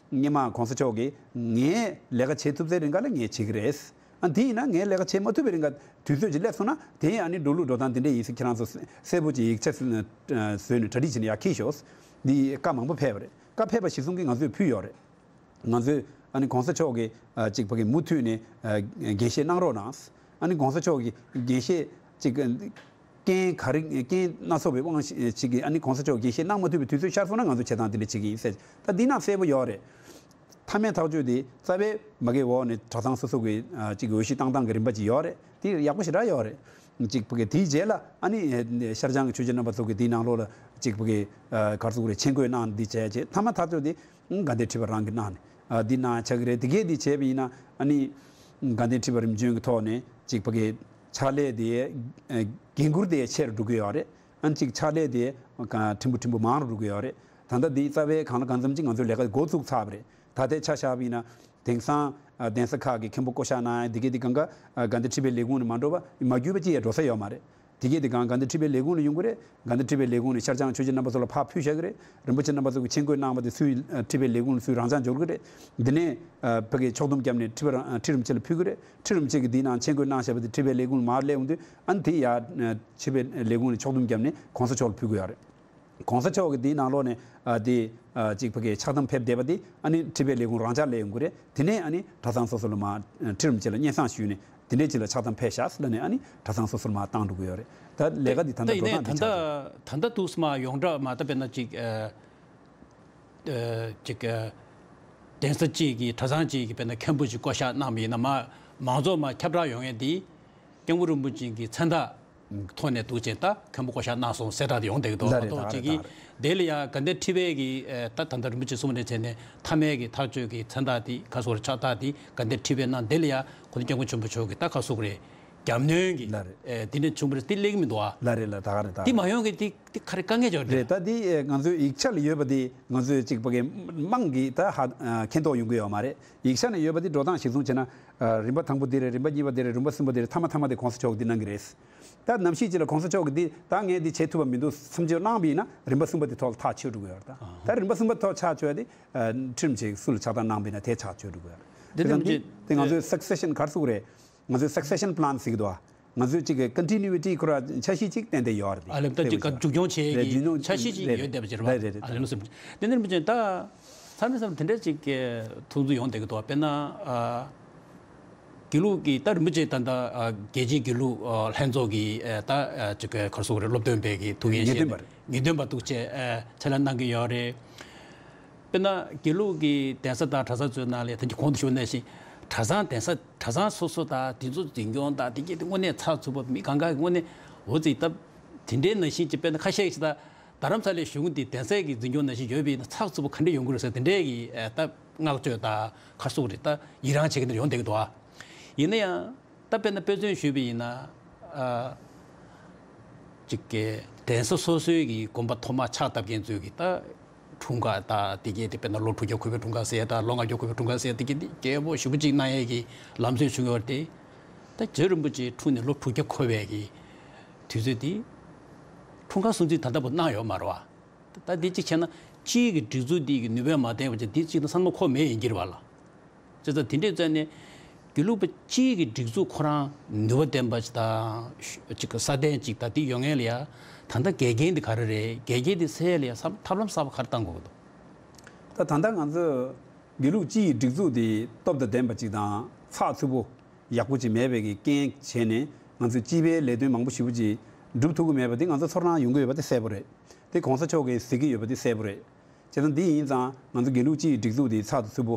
སྔོན་མ་གོང་ས་མཆོག་གིས་ངས་ལས་ཀ་བྱེད་ཐུབ་སའི་རིང་ག་ལ་ངས་བྱེད་ཀྱི་རེད། ཨ་དེ་ཡིན་ན་ངས་ལས་ཀ་བྱེད་མ་ཐུབ་པའི་རིང་ག་དུས་ཚོད་ཅིག་སླེབས་སོང་ན་དེ་ཡིན་ཨ་ནི་འགྲོ་ལུགས་འགྲོ་སྟངས་དེ་འདྲ་ཡིན་ཟེར་ཁྱེད་རང་ཚོ་གསལ་པོ་ཅིག་ཡིག་ཆ་བཟོས་ནས་གྲ་སྒྲིག་བྱས་ནས་ཡར་འཁྱེར་ཤོག་འདི་བཀའ་མང་པོ་ཕེབས་པ་རེད། བཀའ་ཕེབས་པ་གཞིར་བཟུང་གིས་ང་ཚོས་ཕུལ་ཡོད་རེད། ང་ཚོས་ཨ་ནི་གོང་ས་མཆོག་གིས་ཨ་ཅིག་ཕ་གི་མུ་མཐུད་ནས་ཨ་འགན་བཞེས་གནང་རོགས་གནང་། ཨ་ནི་གོང་ས་མཆོག་གིས་འགན་བཞེས་ཅིག་རྐྱེན་ག་རེ་རྐྱེན་སྣ་ཚོགས་པའི་དབང་ཞིག་གིས་ཨ་ནི་གོང་ས་མཆོག་འགན་བཞེས་གནང་མ་ཐུབ་པའི་དུས་ཚོད་ཤར་སོང་ན་ང་ཚོ་བྱེད་སྟངས་དེ་འདྲ་བྱེད་ཀྱི་ཡིན་ཟེར། ད་འདི་ནང་གསལ་པོ་ཡོད་རེད། མཐའ་མའི་ཐག་གཅོད་དེ་རྩ་བའི་མ་གི་འོག་ནས་གྲྭ་ཚང་སོ་སོ་གི་ཨ་ཅིག་འོས་གཞི་བཏང་སྟངས་ཀྱི་རིམ་པ་ཅིག་ཡོད་རེད། དེ་ཡག་པོ་ཞེ་དྲག་ཡོད་རེད། ཅིག་ཕ་གི་དེའི་རྗེས་ལ་ཨ་ནི་ཨེ་ཤར་བྱང་གི་ཆོས་བརྒྱུད་རྣམ་པ་ཚོ་གི་དེའི་ནང་ལོགས་ལ་ཅིག་ཕ་གི་ཨ་ག་རེ་ཟེར་དགོས་རེད། མཆན་བཀོད་གནང་འདི་བྱས་བྱས་མཐའ་མ་ཐག་གཅོད་དེ་དགའ་ལྡན་ཁྲི་པ་རང་གིས་གནང་ནས་ཨ་འདི་གནང་ཆགས་ཀྱི་རེད། དེ་གས་འདི་བྱས་པ་ཡིན་ན་ཨ་ནི་དགའ་ལྡན་ཁྲི་པ་རིམ་བྱོན་གྱི་ཐོག་ནས་ཅིག་ཕ་གི་ཕྱག་ལས་དེ་ཨ་འགན་འཁུར་དེ་ཆེ་རུ་འགྲོ་གི་ཡོད་རེད། ཨ་ནི་ཅིག་ཕྱག་ལས་དེ་ཕྲན་བུ་ཕྲན་བུ་མང་རུ་འགྲོ་གི་ཡོད་རེད། ད་ལྟ་འདི་རྩ་བའི་གང་ལ་གང་འཚམ་ཅིག་ང་ཚོས་ལས་ཀ་འགོ་བཙུགས་ཚར་བ་རེད། ད་ལྟའི་ཆ་བཞག་པ་ཡིན་ན་དེང་སང་ཨ་གདན་ས་ཁག་གི་མཁན་པོ་བསྐོ་བཞག་གནང་ཡ་འདི་གས་འདི་གང་ག་ཨ་དགའ་ལྡན་ཁྲི་པའི་ལས་ཁུངས་ནས་མ་འགྲོ་བ་མ་བརྒྱུད་པ་ཅི་ཡང་འགྲོ་ས་ཡོད་མ་རེད། དེ་གས་འདི་གང་དགའ་ལྡན་ཁྲི་པའི་ལས་ཁུངས་ནས་ཡོང་གི་རེད། དགའ་ལྡན་ཁྲི་པའི་ལས་ཁུངས་ནས་ཤར་བྱང་ཆོས་བརྒྱུད་རྣམ་པ་ཚོ་ལ་ཕར་ཕུལ་བཞག་གི་རེད། རིན་པོ་ཆེ་རྣམ་པ་ཚོ་གིས་མཆན་བཀོད་གནང་བ་དེ་ཚུར་ཨ་ཁྲི་པའི་ལས་ཁུངས་ནས་ཚུར་རང་འཇགས་འབྱོར་གི་རེད། འདི་ནས་ཨ་ཕ་གིའི་ཕྱོགས་བསྡོམས་བརྒྱབ་ནས་ཁྲི་པ་རང་ཨ་ཁྲི་རིན་པོ་ཆེ་ལ་ཕུལ་གི་རེད། ཁྲི་རིན་པོ་ཆེ་གིས་འདིའི་ནང་མཆན་བཀོད་གནང་བཞག་པ་དེ་ཁྲི་པའི་ལས་ཁུངས་ནས་མར་སླེབས་ཡོང་དུས་ཨ་ནི་དེ་ཡར་ཨ་ཁྲི་པའི་ལས་ཁུངས་ནས་ཕྱོགས་བསྡོམས་བརྒྱབ་ནས་གོང་ས་མཆོག་ལ་ཕུལ་གི་ཡོད་རེད། གོང་ས་མཆོག་གིས་དེའི་ནང་ལོགས་ནས་ཨ་དེ་ཨ་ཅིག་ཕ་གིའི་ཕྱག་དམ་ཕེབས་བསྡད་པ་དེ་ཨ་ནི་ཁྲི་པའི་ལས་ཁུངས་རང་འཇགས་སླེབས་ཡོང་གི་རེད། དེ་ནས་ཨ་ནི་གྲྭ་ཚང་སོ་སོ་ལ་མར་ཨ་ཁྲི་རིན་པོ་ཆེ་ལ་སྙན་སེང་ཞུས་ནས་དེ་འདྲའི་ཅིག་ལ་ཕྱག་དམ་ཕེབས་ཤག་ལབ་ནས་ཨ་ནི་གྲྭ་ཚང་སོ་སོ་ལ་མར་བཏང་འགྲོ་གི་ཡོད་རེད། ད་ལས་ཀ་འདི་ད་ལྟ་ད་འགྲོ་ཡིན་ནའི་སྟངས་འདི་ད་ཆགས་ཚར། ལྟ་ད་ལྟ་འདུག་སེ་མར་ཡོངས་གྲགས་མར་ད་དཔེར་ན་ཅིག་ཨ། ཨ་ཅིག་ཨ། གདན་ས་གཅིག་གི་གྲྭ་ཚང་གཅིག་གི་དཔེར་ན་མཁན་པོ་ཅིག་བསྐོ་བཞག་གནང་བ་ཡིན་ན་མ་མང་ཚོགས་མར་ཁྱབ་བསྒྲགས་ཡོང་ཡས་འདི་སྐྱབས་མགོན་རིན་པོ་ཆེ་གི་མཚན་རྟགས་ཐོག་ནས་འདུག་ཅེས་ད་མཁན་པོ་བསྐོ་བཞག་གནང་སོང་ཟེར་སྒྲ་དེ་ཡོང་བསྡད་ཀྱི་འདུག་ལ་མ་རེད་གཏོགས་ད་ཅིག་གིས་རེད་ད་རེད། དེ་ལ་ཡང་དགའ་ལྡན་ཁྲི་པའི་གི་ཨ་ད་ད་ལྟ་རིན་པོ་ཆེ་གསུངས་པ་ནང་བཞིན་བྱས་ནས་མཐའ་མའི་གི་ཐག་གཅོད་ཀྱི་མཚན་རྟགས་དེ་ག་རེ་ཟེར་དགོས་རེད། ཕྱག་རྟགས་དེ་དགའ་ལྡན་ཁྲི་པས་གནང་། དེ་ལ་ཡང་གོ་ནོར་སྐྱབས་མགོན་ཆེན་པོ་མཆོག་གིས་ད་ག་རེ་ཟེར་དགོས་རེད། རྒྱབ་སྣོན་གྱི་ལ་རེད། ཨེ་དེ་འདྲ་བྱུང་བ་རེད། དེ་སླེབས་ཀྱི་མི་འདུག་ཨ། ལ་རེད་ལ་ད་ག་རེད་ད། དེ་མ་ཡོང་གི་དེ་དེ་ག་རེ་དཀའ་ངལ་ཅིག་རེད། རེད་ད། དེ་ཨེ་ང་ཚོའི་ཡིག་ཆ་ལ་ཡོད་པ་དེ་ང་ཚོས་ཅིག་ཕ་གི་དམངས་ཀྱིས་ད་ཧ་ཨ་མཁྱེན་རྟོགས་ཡོང་གི་ཡོད་མ་རེད། ཡིག་ཆ་ནས་ཡོད་པ་དེ་འགྲོ་སྟངས་གཞིར་བཟུང་བྱས་ན་ཨ་རིམ་པ་དང་པོ་དེ་རེད། རིམ་པ་གཉིས་པ་དེ་རེད། རིམ་པ་གསུམ་པ་དེ་རེད། མཐའ་མ་མཐའ་མ་དེ་གོང་ས་མཆོག་གིས་འདི་གནང་གི་རེད། ད་ནམ་ཞིག་ཅིག་ལ་གོང་ས་མཆོག་གིས་འདི་ད་ངས་འདི་བྱེད་ཐུབ་པ་མི་འདུག་བསམ་བློ་གནང་བ་ཡིན་ན་རིམ་པ་གསུམ་པ་དེ་ཐོག་ལ་ཐག་ཆོད་འགྲོ་གི་ཡོད་རེད། ད་ད་རིམ་པ་གསུམ་པ་ཐོག་ཆགས་ཆོག་ཡ་དེ་ཨ་ཁྲིམས་ཅིག་སུ་ལ་ཕྱག་རྟགས་གནང་བ་ཡིན་ན་དེ་ཆགས་ཆོད་འགྲོ་གི་ཡོད་རེད། འདི་དེ་ཙམ་ནམ་གྱི་ཞིག་དེ་ང་ཚོའི་succession ག་རེ་ཟེར་དགོས་རེད། ང་ཚོའི་succession plan ཟེར་གྱི་འདུག་ཨ། ང་ཚོའི་གཅིག་གི་continuity ཁོ་ར་འཆར་གཞི་གཅིག་ཏན་ཏན་ཡོད་རེད། ཨ་ལེམ་ད་ཅིག་ག་མཇུག་སྐྱོང་བྱེད་རེད། ཀྱི་མཇུག་སྐྱོང་འཆར་གཞི་ཅིག་རེད། ཡོད་བསྡད་པ་ཅིག་རེད་པ། རེད་རེད་རེད། ཨ་ལེམ་སེམས་དེ་ནས་མི་ཅན་ད་མཚམས་མཚམས་དེ་འདྲ་ཅིག་གི་ཐུགས་འཛུལ་ཡོང་བསྡད་ཀྱི་འདུག་ཨ། དཔེར་ན་ཨ་ དགེ་ལུགས་ཀྱི་ད་རིན་པོ་ཆེ་ད་ལྟ་ཨ་རྒྱལ་སྤྱིའི་དགེ་ལུགས་ཨ་ལྷན་ཚོགས་ཀྱི་ཨ་ད་ཨ་ཅིག་ག་རེ་ཟེར་དགོས་རེད། སློབ་སྟོན་པའི་གི་ཐུགས་འགན་ངེས་བཞེས་སྟོན་པ་ནས་རེད། ངེས་སྟོན་པ་འདུག་བྱས་ཨ་ཕྱག་ལས་གནང་གི་ཡོད་རེད། དཔེར་ན་དགེ་ལུགས་ཀྱི་གདན་ས་དང་གྲྭ་ཚང་ཚོའི་ནང་ལ་ད་གིན་གོང་དུ་ཞུས་ནང་བཞིན་གྲྭ་ཚང་གདན་ས་གྲྭ་ཚང་སོ་སོ་དང་དེ་ཚོ་འཛིན་སྐྱོང་དང་དེ་གྱད་དེ་དངོས་གནས་ཚགས་ཚུད་པོ། མི་གང་ག་གི་དངོས་གནས་འོ་ཙི་ད་དེ་འདྲའི་ནང་བཞིན་གྱི་དཔེར་ན་ཁ་ཤས་ཤིག་ད་རྡ་རམ་ས་ལའི་གཞུང་གི་གདན་སའི་གི་འཛིན་སྐྱོང་ནང་བཞིན་ཡོད་པ་ཡིན་ན་ཚགས་ཚུད་པོ་ག་འདྲ་ཡོང་གི་རེད་ཟེར་དེ་འདྲའི་གི་ཨ་ད་བསྔགས་བརྗོད་དང་ག་རེ་ཟེར་དགོས་རེད། ད་ཡི་རངས་བྱེད་མཁན་དེ་ཡོང་བསྡད་ཀྱི་འདུག་ཨ། ཡིན་ན་ཡང་ད་དཔེར་ན་དཔེ་མཚོན་ཞུས་པ་ཡིན་ན་ཨ་ཅིག་གི་གདན་ས་སོ་སོའི་གི་དགོན་པ་ཐོག་མ་ཕྱག་བཏབ་མཁན་ཚོའི་གི་ད་འཁྲུངས་སྐར་དང་དེ་གྱད་དེ་དཔེར་ན་ལོ་དྲུག་བརྒྱ་འཁོར་བའི་འཁྲུངས་སྐར་ཟེར་ཡ་དང་ལོ་ལྔ་བརྒྱ་འཁོར་བའི་འཁྲུངས་སྐར་ཟེར་ཡ་དེ་གྱད་དེ་རྒྱས་པོ་ཞེ་པོ་ཅིག་གནང་ཡས་གི་ལམ་སྲོལ་བྱུང་ཡོད་རེད་དེ། ད་རྗེ་རིན་པོ་ཆེ་འཁྲུངས་ནས་ལོ་དྲུག་བརྒྱ་འཁོར་བའི་གི་དུས་ཚོད་དེ། འཁྲུངས་སྐར་སྲུང་བརྩི་ད་ལྟ་བར་གནང་ཡོད་མ་རེད་བ། ད་འདི་གཅིག་བྱས་ན་སྤྱིའི་གི་སྒྲིག་འཛུགས་འདི་གི་ནུས་པས་མ་བརྟེན་པ་བྱས་འདི་གཅིག་ན་བསམ་བློ་འཁོར་མེད་ཡིན་གྱི་རེད་བ་ལ། བྱས་ཙང་དེ་འདྲས་བཙལ་ནས་དགེ་ལུགས་པ་སྤྱིའི་གི་སྒྲིག་འཛུགས་ཁོ་རང་ནུས་པ་ལྡན་པ་ཅིག་དང་ཅིག་གི་སྲ་བརྟན་ཅིག་དང་དེ་ཡོང་ཡས་ལ་ཡ་ད་ལྟ་འགལ་རྐྱེན་འདི་ག་རེ་རེད། འགལ་རྐྱེན་འདི་སེལ་ཡས་ལ་ཡ་བསམ་ཐབས་ལམ་གསར་པ་ག་རེ་གཏང་དགོས་ཀྱི་འདུག་ད་ད་ལྟ་ང་ཚོས་དགེ་ལུགས་སྤྱི་ཡི་སྒྲིག་འཛུགས་དེ་སྟོབས་དང་ལྡན་པ་ཅིག་དང་ཚགས་ཚུད་པོ་ཡག་པོ་ཅིག་མེད་པའི་གི་རྐྱེན་བྱས་ནས་ང་ཚོས་སྤྱི་པའི་ལས་དོན་མང་པོ་ཞེ་པོ་ཅིག་སྒྲུབ་ཐུབ་ཀྱི་མེད་པ་དེ་ང་ཚོ་ཚོར་སྣང་ཡོང་གི་ཡོད་པ་དེ་གསལ་པོ་རེད། དེ་གོང་ས་མཆོག་གིས་གཟིགས་ཀྱི་ཡོད་པ་དེ་གསལ་པོ་རེད། བྱས་ཙང་འདི་ཡིན་ཙང་ང་ཚོ་དགེ་ལུགས་སྤྱི་ཡི་སྒྲིག་འཛུགས་དེ་ཚགས་དང་ཚུད་པོ་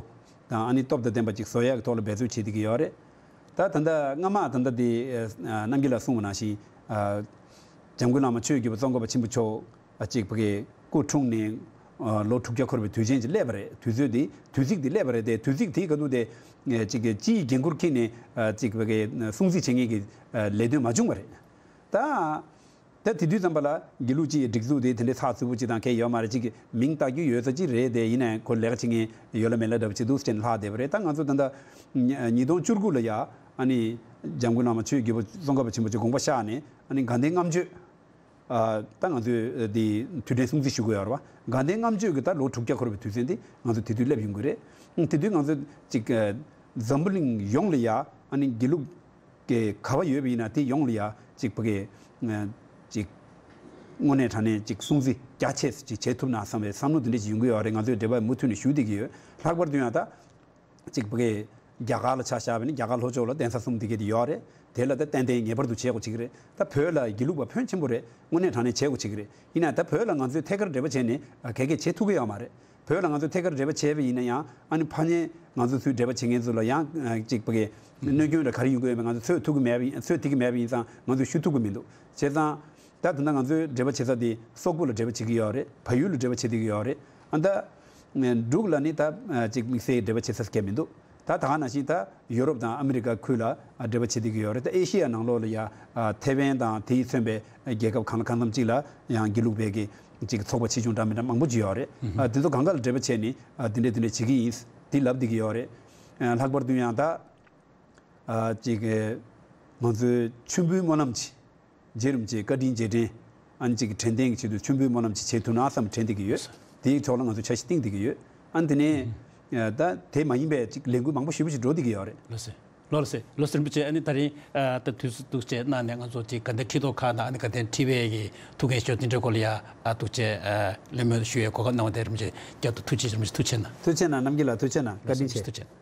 དང་ཨ་ནི་སྟོབས་དང་ལྡན་པ་ཅིག་བཟོ་ཡག་གི་ཐོག་ལ་འབད་རྩོལ་བྱེད་བསྡད་ཀྱི་ཡོད་རེད། ད་ད་ལྟ་སྔ་མ་ད་ལྟ་དེ་རྣམ་རྒྱལ་ལགས་གསུངས་པ་ནང་བཞིན་འཇམ་མགོན་བླ་མ་ཆོས་ཀྱི་རྒྱལ་པོ་ཙོང་ཁ་པ་ཆེན་པོ་མཆོག་ཨ་ཅིག་ཕ་གི་སྐུ་འཁྲུངས་ནས་ཨ་ལོ་དྲུག་བརྒྱ་འཁོར་བའི་དུས་ཆེན་ཅིག་སླེབས་པ་རེད། དུས་ཚོད་དེ་དུས་ཚིགས་དེ་སླེབས་པ་རེད་དེ། དུས་ཚིགས་དེའི་སྐབས་དུས་དེ་ཨ་ཅིག་གི་སྤྱིའི་འགན་ཁུར་འཁྱེར་ནས་ཨ་ཅིག་ཕ་གི་སྲུང་བརྩི་བྱེད་མཁན་གྱི་ཨ་ལས་དོན་མ་བྱུང་བ་རེད། ད་ད་དེ་དུས་ཙམ་པ་ལ་དགེ་ལུགས་སྤྱི་ཡི་སྒྲིག་འཛུགས་དེ་དེ་འདྲའི་ཚགས་ཚུད་པོ་ཅིག་དང་གང་ཡང་ཡོད་མ་རེད། ཅིག་གི་མིང་བཏགས་རྒྱུ་ཡོད་ས་ཅིག་རེད་དེ། ཡིན་ནའི་ཁོ་ལས་ཀ་བྱེད་མཁན་ཡོད་ལ་མེད་ལ་འདྲ་པོ་ཅིག་འདུག་ཟེར་ནས་ལྷག་བསྡད་པ་རེད། ད་ང་ཚོ་ད་ལྟ་ཉིས་སྟོང་བཅུ་དགུ་ལ་ཡ་ཨ་ནི་འཇམ་མགོན་བླ་མ་ཆོས་ཀྱི་རྒྱལ་པོ་ཙོང་ཁ་པ་ཆེན་པོ་མཆོག་དགོངས་པ་བཞག་ནས་ཨ་ནི་དགའ་ལྡན་ལྔ་མཆོད། ཨ་ད་ང་ཚོས་འདི་དུས་དྲན་སྲུང་བརྩི་ཞུ་གི་ཡོད་རེད་བ། དགའ་ལྡན་ལྔ་མཆོད་ཀྱི་ད་ལོ་དྲུག་བརྒྱ་འཁོར་བའི་དུས་ཚོད་འདི་ང་ཚོ་དེ་དུས་སླེབས་ཡོང་གི་རེད། དེ་དུས་ང་ཚོ་ཅིག་འཛམ་བུ་གླིང་ཡོངས་ལ་ཡ་ཨ་ནི་དགེ་ལུགས་ཀྱི་ག་བ་ཡོད་པ་ཡིན་ན་དེ་ཡོངས་ལ་ཡ་ཅིག་ཕ་གི་ཅིག་དངོས་གནས་དྲང་གནས་ཅིག་སྲུང་བརྩི་རྒྱ་ཆེ་ཅིག་བྱེད་ཐུབ་ན་བསམ་པའི་བསམ་བློ་དེ་འདྲ་ཅིག་ཡོང་གི་ཡོད་རེད། ང་ཚོས་འབྲེལ་བ་མུ་མཐུད་ནས་ཞུ་བསྡད་ཀྱི་ཡོད། ལྷག་པར་དུ་ཡང་ད། གཅིག་པ་གི་རྒྱ་གར་ལ་ཆ་བཞག་པ་ཡིན་ན་རྒྱ་གར་ལྷོ་ཕྱོགས་ལ་གདན་ས་གསུམ་དེ་གས་དེ་ཡོད་རེད། དེ་ལ་ད་ཏན་ཏན་ངེས་པར་དུ་བྱེད་དགོས་ཅིག་རེད། ད་བོད་ལ་དགེ་ལུགས་པ་ཕོན་ཆེན་པོ་རེད། དངོས་གནས་དྲང་གནས་བྱེད་དགོས་ཅིག་རེད། ཡིན་ན་ད་བོད་ལ་ང་ཚོས་ཐད་ཀར་འབྲེལ་བ་བྱས་ནས་ག་གས་བྱེད་ཐུབ་ཀྱི་ཡོད་མ་རེད། བོད་ལ་ང་ཚོས་ཐད་ཀར་འབྲེལ་བ་བྱས་པ་ཡིན་ན་ཡང་ཨ་ནི་ཕ་ཉེ་ང་ཚོ་ཚུར་འབྲེལ་བ་བྱེད་མཁན་ཚོ་ལ་ཡང་གཅིག་པ་གི་གནོད་སྐྱོན་རེ་ག་རེ་ཡོང་གི་ཡོད་མེད་ང་ཚོ་ཚོད་ཐུབ་ཀྱི་མེད་པ་ཡིན། ཚོད་ཐིག་གི་མེད་པ་ཡིན་ཙང་ང་ཚོས་ཞུ་ཐུབ་ཀྱི་མི་འདུག་བྱས་ཙང་། ད་ད་ལྟ་ང་ཚོའི་འབྲེལ་བ་བྱེད་ས་དེ་སོག་པོ་ལ་འབྲེལ་བ་བྱེད་ཀྱི་ཡོད་རེད། བལ་ཡུལ་ལ་འབྲེལ་བ་བྱེད་བསྡད་ཀྱི་ཡོད་རེད། ཨ་ད་འབྲུག་ལ་ནི་ད་ཅིག་དམིགས་བསལ་འབྲེལ་བ་བྱེད་ས་གང་མི་འདུག་ད་ད་ག་ནང་བཞིན་ད་ཡོ་རོབ་དང་ཨ་མི་རི་ཀ་ཁུལ་ལ་འབྲེལ་བ་བྱེད་བསྡད་ཀྱི་ཡོད་རེད། ད་ཨེ་ཤི་ཡ་ནང་ལོགས་ལ་ཡ་ཐེ་ཝན་དང་དེས་མཚོན་པའི་རྒྱལ་ཁབ་གང་ལ་གང་འཚམ་ཅིག་ལ་ཡང་དགེ་ལུགས་པའི་གི་ཅིག་ཚོགས་པ་ཆེ་ཆུང་འདྲ་མི་འདྲ་མང་པོ་ཅིག་ཡོད་རེད། ཨ་དེ་ཚོ་གང་ག་ལ་འབྲེལ་བ་བྱས་ནས་ཨ་དེ་འདྲས་དེ་འདྲས་བྱེད་ཀྱི་ཡིན་དེ་ལབ་བསྡད་ཀྱི་ཡོད་རེད། ལྷག་པར་དུ་ཡང་ད། ཨ་ཅིག་ང་ཚོའི་མཆོད་འབུལ་སྨོན་ལམ་ཆེ། རྗེ་རིན་པོ་ཆེའི་བཀའ་དྲིན་རྗེས་དྲན། ཨ་ནི་ཅིག་དྲན་རྟེན་གྱི་ཆེད་དུ་མཆོད་འབུལ་སྨོན་ལམ་ཅིག་བྱེད་ཐུབ་ན་བསམ་དྲན་བསྡད་ཀྱི་ཡོད། དེའི་ཐོག་ལ་ང་ཚོ་འཆར་གཞི་བཏིང་བསྡད་ཀྱི་ཡོད། ཨ་ནི་དེ་ནས་ཨ་ད་དེ་མ་ཡིན་པའི་ཅིག་ལས་འགུལ་མང་པོ་ཞེ་པོ་ཞིག་འགྲོ་བསྡད་ཀྱི་ཡོད་རེད། ལགས་སེ། ལགས་སེ། ལགས་སེ་རིན་པོ་ཆེ། ཨ་ནི་ད་རིང་ཨ་ད་དུས་སུ་ཐུགས་རྗེ་གནང་ནས་ང་ཚོ་ཅིག་དགའ་ལྡན་ཁྲི་ཐོག་ཁག་དང་ཨ་ནི་དགའ་ལྡན་ཁྲི་པའི་གི་ཐུགས་འགན་ཞུ་དེ་འདྲའི་སྐོར་ལ་ཡ་ཨ་ཐུགས་རྗེ་ཨ་གླེང་མོལ་ཞུ་ཡའི་གོ་སྐབས་གནང་བ་དེ་རིན་པོ་ཆེ་བསྐྱར་དུ་ཐུགས་རྗེ་ཆེ། རིན་པོ་ཆེ་ཐུགས་རྗེ་གནང་། ཐུགས་རྗེ་གནང་། བཀའ་དྲིན་ཆེ། ཐུགས་རྗེ་གནང་།